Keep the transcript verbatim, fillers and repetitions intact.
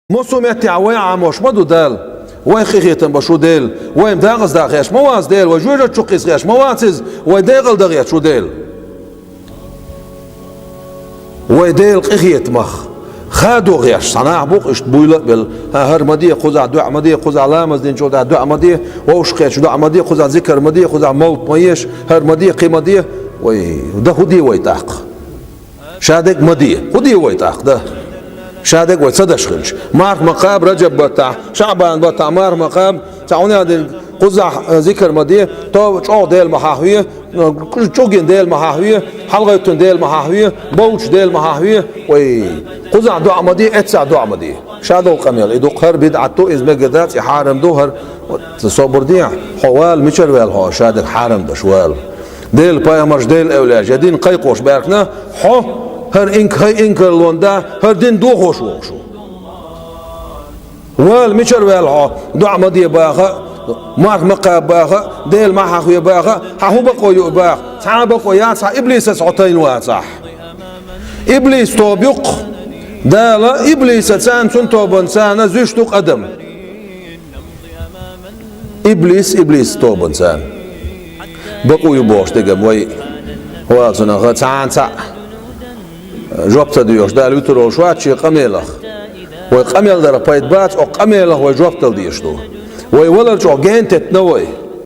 Массо а меттехь вай Ӏамош ма ду Дала. Вай къинхетам беш ву Дела. Вай декъаза дан гӀерташ ма вац Дела. Вай жоьжахати чу кхийса гӀерташ ма вац Иза. Вай декъала дан гӀерташ ву Дела. Вай Делан къинхетамах хадо гӀерташ цхьа нах бу-кх иштта буйла а белла. ХӀан, хӀара ма де, кхузахь доӀа ма де, кхузахь ламаз динчул тӀаьхьа доӀа ма де, вовшахкхетча доӀа ма де, кхузахь зикар ма де, кхузахь мовлат ма еша, хӀара ма де, кхин ма де. Вай, дан хӀун де вай тӀаккха? Шадерг ма де. ХӀун де вай тӀаккха, дан? Шадерг вай ца деш хилча. Марха ма кхаба Раджаб баттахь, ШаӀбан баттахь марха ма кхаба, цхьа хӀун дина, кхузахь, э, зикар ма де, тоба, чӀогӀа Дела ма хьахаве, э, чӀугӀа Дела ма хьахаве, хьалагӀовттина Дела ма хьахаве, бовча Дела ма хьахаве. Вай, кхузахь доӀа ма де, эццахь доӀа ма де. Шадолу къамел, и ду-кх, хӀара бидӀат ду, иза мегар дац, и хьарам ду, хӀара. Собар де, хьо вала, мичара ваьлла хьо, шадерг хьарам деш вала? Делан пайхамарш, Делан эвлаяаш, я дин кхайкхош баьхкина, хьо хӀара инк-, хӀай инкарлонан да, хӀара дин дохош вогӀуш ву. Вала, мичара ваьлла хьо, доӀа ма де баха, марха ма кхаба баха, Дела ма хьахаве баха, хьан хӀун бакъо ю баха? Цхьа а бакъо яц хьан, иблисаца хьо тайна вацахь. Иблис тоба ю-кх. Дала иблисаца, цунна, цунна тобанца зуьйш ду-кх адам. Иблис, иблис тобанца. Бакъо ю бохуш дерг-м вай, валлахӀи, цхьана цхьаъ жоп ца доьхуш Дала вуьтур волуш вац шен къамелах. Вай къамел дарах пайда бац, оцу къамелах вай жоп дала дезаш ду. Вай валар чӀогӀа гена теттина вай.